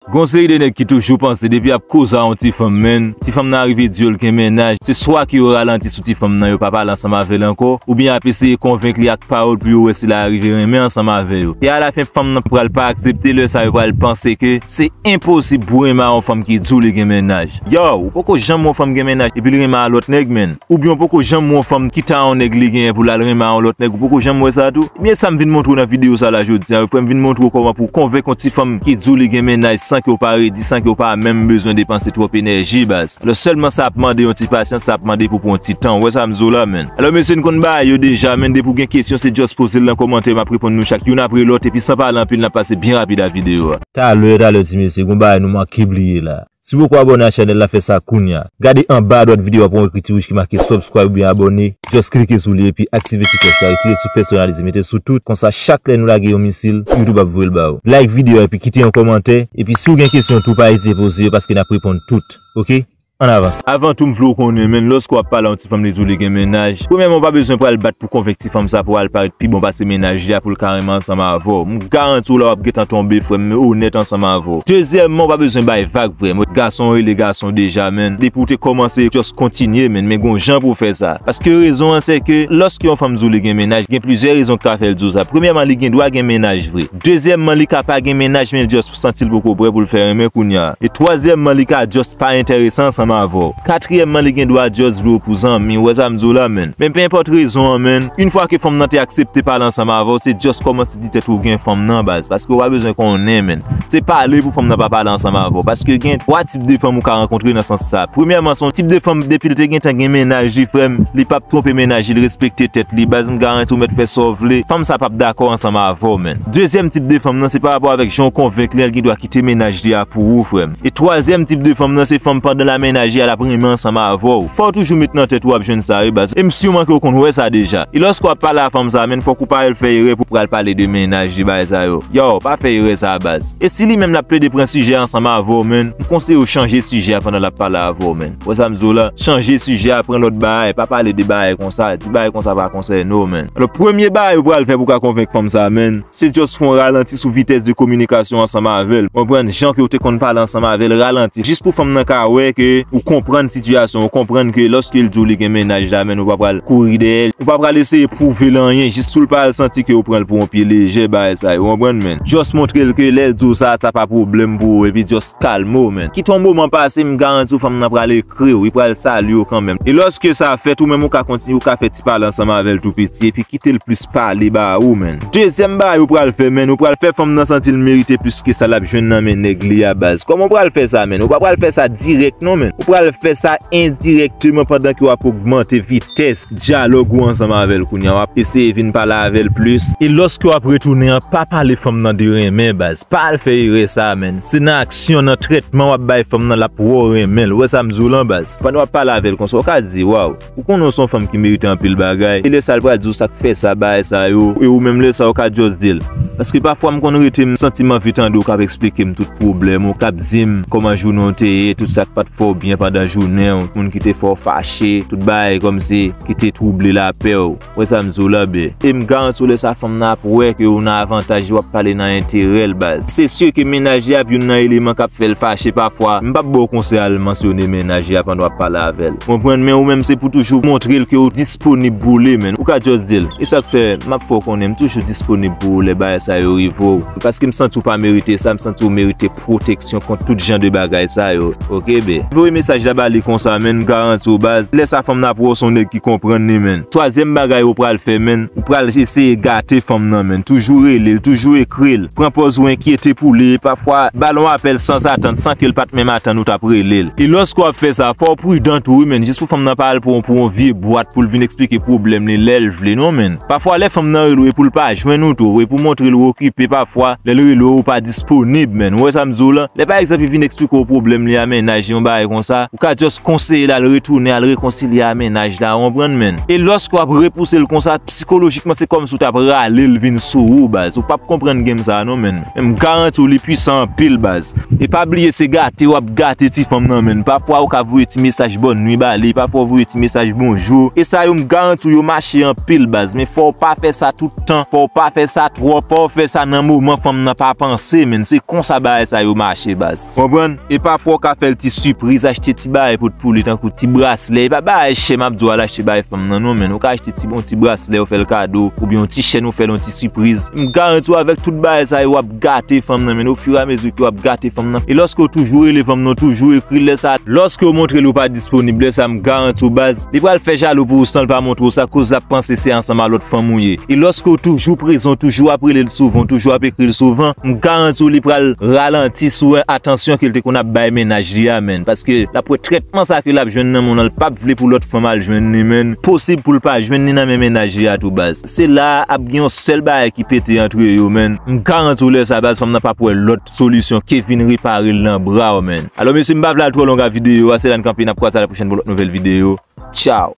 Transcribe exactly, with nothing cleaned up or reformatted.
Gon seri de nèg ki toujou panse depi y ap koze a yon ti fanm, menn, ti fanm nan rive di yo l gen mennaj, se swa ke yo ralanti sou ti fanm nan, yo pa pale ansanm avè l ankò, oubyen y ap eseye konvenk li ak pawòl pou yo wè si l a rive renmen ansanm avè yo. E alafen, fanm nan pral pa aksepte, lè sa yo pral panse ke se enposib pou renmen a yon fanm ki di w li gen mennaj. Yo, ou poko janm wè yon fanm gen mennaj epi l renmen a lòt nèg, menn. Oubyen ou poko janm wè yon fanm kite a yon nèg li genyen pou l al renmen a yon lòt nèg, ou poko janm wè sa tou? Ebyen, sa m vin montre w nan videyo sa la jodi a, frè m, vin montre w kòman pou w konvenk yon ti fanm ki di w li gen mennaj san ke w pa redi, san ke w pa menm bezwen depanse twòp enèji, baz. Alò, sèlman sa ap mande yon ti pasyans, sa ap mande pou pran yon ti tan. Ou wè sa m di w la, menn? Alò, mesye, n konn bagay yo deja, menn, depi w gen kesyon, se just poze l nan kòmantè, m ap reponn nou chak youn apre lòt, epi san pale anpil, n ap pase byen rapid a videyo a. Talè, talè, ti mesye, gon bagay nou manke bliye la. Si w poko abòne a chanèl la, fè sa kounya. Gade anba adwat videyo a, pran yon ekriti wouj ki make subscribe oubyen abòne. Just klike sou li epi aktive ti klòch la, retire l sou pèsonalize, mete l sou tout. Konsa, chak lè nou lage yon misil, YouTube ap voye l ba ou. Like videyo a epi kite yon kòmantè. Epi si w gen kesyon tou, pa ezite poze yo paske n ap reponn tout. Oke? Ann avanse. Avan tou, m vle w konnen, menn, lòske w ap pale a yon ti fanm, li di w li gen mennaj, premyèman, w pa bezwen pral bat pou konvenk ti fanm sa pou al parèt pi bon pase mennaj li a pou l ka renmen ansanm avè w. M garanti w la w ap gentan tonbe, frè m, men onèt ansanm avè w. Dezyèmman, w pa bezwen bay vag, frè m. Gason rele gason deja, menn. Depi w te kòmanse, just kontinye, menn. Men gon jan pou w fè sa. Paske rezon an, se ke lòske yon fanm di w li gen mennaj, gen plizyè rezon ki ka fè l di w sa. Premyèman, li gen dwa gen mennaj vre. Dezyèmman, li ka pa gen mennaj, men l just santi l poko prè pou l fè renmen kounya. E twazyèmman, li ka just pa enterese ansanm avè w. Katriyèmman, li gen dwa just vle w pou zanmi. Ou wè sa m di w la, menn. Men pe enpòt rezon an, menn, yon fwa ke fanm nan te aksepte pale ansanm avè w, se just kòmanse di tèt ou gen fanm nan, baz. Paske w pa bezwen konnen, menn. Se pale pou fanm nan pa pale ansanm avè w. Paske gen twa tip de fanm ou ka rankontre nan sans sa. Premyèman, se yon tip de fanm, depi l te gentan gen mennaj li, frè m, li p ap twonpe mennaj li, l respekte tèt li. Baz, m garanti w mèt fè sa w vle, fanm sa p ap dakò ansanm avè w, menn. Dezyèm tip de fanm nan, se pa rapò avèk jan w konvenk li an, li gen dwa kite mennaj li a pou ou, frè m. E twazyèm tip de fanm nan, se fanm pandan l a mennaj li a, l ap renmen ansanm avè w. Fò w toujou met nan tèt ou w ap jwenn sa, wi, baz. E m siman ke w konn wè sa deja. E lòske w ap pale a fanm sa, menn, fòk ou pa al fè erè pou pral pale de mennaj li, bagay sa yo. Yo, pa fè erè sa, baz. E si li menm l ap plede pran sijè ansanm avè w, menn, m konseye w chanje sijè a pandan l ap pale avè w, menn. Ou wè sa m di w la? Chanje sijè a, pran lòt bagay, pa pale de bagay konsa. Di bagay konsa pa konsène w, menn. Alò, premye bagay ou pral fè pou w ka konvenk fanm sa, menn, se just fè yon ralanti sou vitès de kominikasyon ansanm avè l. Konprann jan ke w te konn pale ansanm avè l, ralanti. Jis pou fanm nan ka wè ke ou konprann sitiyasyon, ou konprann ke lòske l di w li gen mennaj la, menn, ou pa pral kouri dèyè l. Ou pa pral eseye pwouve l anyen, jis pou l pa al santi ke ou pran l pou yon pye lejè, bagay sa yo, konprann, menn. Just montre l ke lè l di w sa, sa pa pwoblèm pou ou, epi just kalme w, menn. Kite yon moman pase, m garanti w fanm nan pral ekri w, li pral salye w kanmenm. E lòske sa fèt, ou menm ou ka kontinye, ou ka fè ti pale ansanm avè l tou piti, epi kite l plis pale ba ou, menn. Dezyèm bagay ou pral fè, menn, ou pral fè fanm nan santi l merite plis ke sa l ap jwenn nan men nèg li a, baz. Kòman ou pral fè sa, menn? Ou pa pral fè sa dirèk non, menn. Ou pral fè sa endirèkteman pandan ke w ap ogmante vitès dyalòg ou ansanm avè l kounye a. W ap eseye vin pale avè l plis. E lòske w ap retounen an, pa pale fanm nan de renmen, baz. Pa al fè erè sa, menn. Se nan aksyon, nan trètman w ap bay fanm nan, l ap wè w renmen l. Ou wè sa m di w lan, baz? Pandan w ap pale avè l konsa, w ka di, waw, ou konnen w se yon fanm ki merite anpil bagay. E lè sa, l pral di w sa k fè sa, bagay sa yo. E ou menm lè sa, w ka just di l. Paske pafwa, m konn rete, m santi m anvi tande w k ap eksplike m tout pwoblèm ou, k ap di m kòman jounen w te ye, tout sa k pa t fè w byen pandan jounen w, moun ki te fè w fache, tout bagay kòmsi ki te twouble lapè w. Wè sa m di w la, bè. E m garanti w lè sa fanm nan ap wè ke w nan avantaj li, w ap pale nan enterè l, baz. Se si ke mennaj li ap youn nan eleman k ap fè l fache pafwa. M p ap ba w konsèy al mansyone mennaj li a pandan w ap pale avè l. Konprann? Men ou menm se pou toujou montre l ke w disponib pou li, menn. Ou ka just di l, e sa k fè m ap fè w konnen m toujou disponib pou ou lè bagay sa yo rive w. Paske m santi w pa merite sa, m santi w merite pwoteksyon kont tout jan de bagay sa yo. Oke, bè. Voye mesaj la ba li konsa, menn, m garanti w, baz. Lè sa fanm nan ap wè w se yon nèg ki konprann li, menn. Twazyèm bagay ou pral fè, menn, ou pral eseye gate fanm nan, menn. Toujou rele l, toujou ekri l. Pran pòz ou enkyete pou li. Pafwa, ba l yon apèl sanzatann, san ke l pa t menm atann ou t ap rele l. E lòske w ap fè sa, fò w pridan tou, wi, menn. Jis pou fanm nan pa al pran w pou yon vye bwat pou l vin eksplike pwoblèm li lè l vle, non, menn. Pafwa, lè fanm nan rele w, e pou l pa jwenn ou tou, e pou montre l ou okipe, pafwa, lè l rele w, ou pa disponib, menn. Ou wè sa m di w lan? Lè, pa egzanp, li vin eksplike w pwoblèm li a, mennaj li, yon bagay konsa, ou ka just konseye l al retounen, al rekonsilye a mennaj la, ou konprann, menn. E lòske w ap repouse l konsa, sikolojikman, se kòmsi w t ap rale l vin sou ou, baz. Ou p ap konprann game sa a non, menn. Men m garanti w, li pwisan anpil, baz. E pa bliye, se gate w ap gate ti fanm nan, menn. Pafwa, ou ka voye ti mesaj bòn nwi ba li, pafwa, ou voye ti mesaj bonjou. E sa yo, m garanti w, yo mache anpil, baz. Men fò w pa fè sa tout tan, fò w pa fè sa twòp, fò w fè sa nan moman fanm nan pa panse, menn. Se konsa bagay sa yo mache, baz. Konprann? E pafwa, ou ka fè l ti sipriz, achte ti bagay pou, pou li, tankou ti braslè. E pa bagay chè m ap di w al achte bay fanm nan, non, menn. Ou ka achte ti, yon ti braslè, ou fè l kado, oubyen yon ti chèn, ou fè l yon ti sipriz. M garanti w, avèk tout bagay sa yo, w ap gate fanm nan, menn, ofiramezi ke w ap gate fanm nan. E lòske w toujou rele fanm nan, w toujou ekri l, lè sa, lòske w montre l ou pa disponib, lè sa, m garanti w, baz, li pral fè jalou pou ou san l pa montre w sa, koz l ap panse se ansanm a lòt fanm ou ye. E lòske w toujou prezan, w toujou ap rele l souvan, w toujou ap ekri l souvan, m garanti w, li pral ralanti sou atansyon ke l te konn ap bay mennaj li a, menn. Paske l ap wè trètman sa ke l ap jwenn nan men w lan, l p ap vle pou lòt fanm al jwenn li, menn. Posib pou l pa jwenn li nan men mennaj li a tou, baz. Se la a ap gen yon sèl bagay ki pete antre yo, menn. M garanti w, lè sa, baz, fanm nan p ap wè lòt solisyon ke vin repare l nan bra w, menn. Alò, mesye, m pa vle al twò long a videyo a, se la n kanpe, n ap kwaze a la pwochèn pou lòt nouvèl videyo. Tchaw.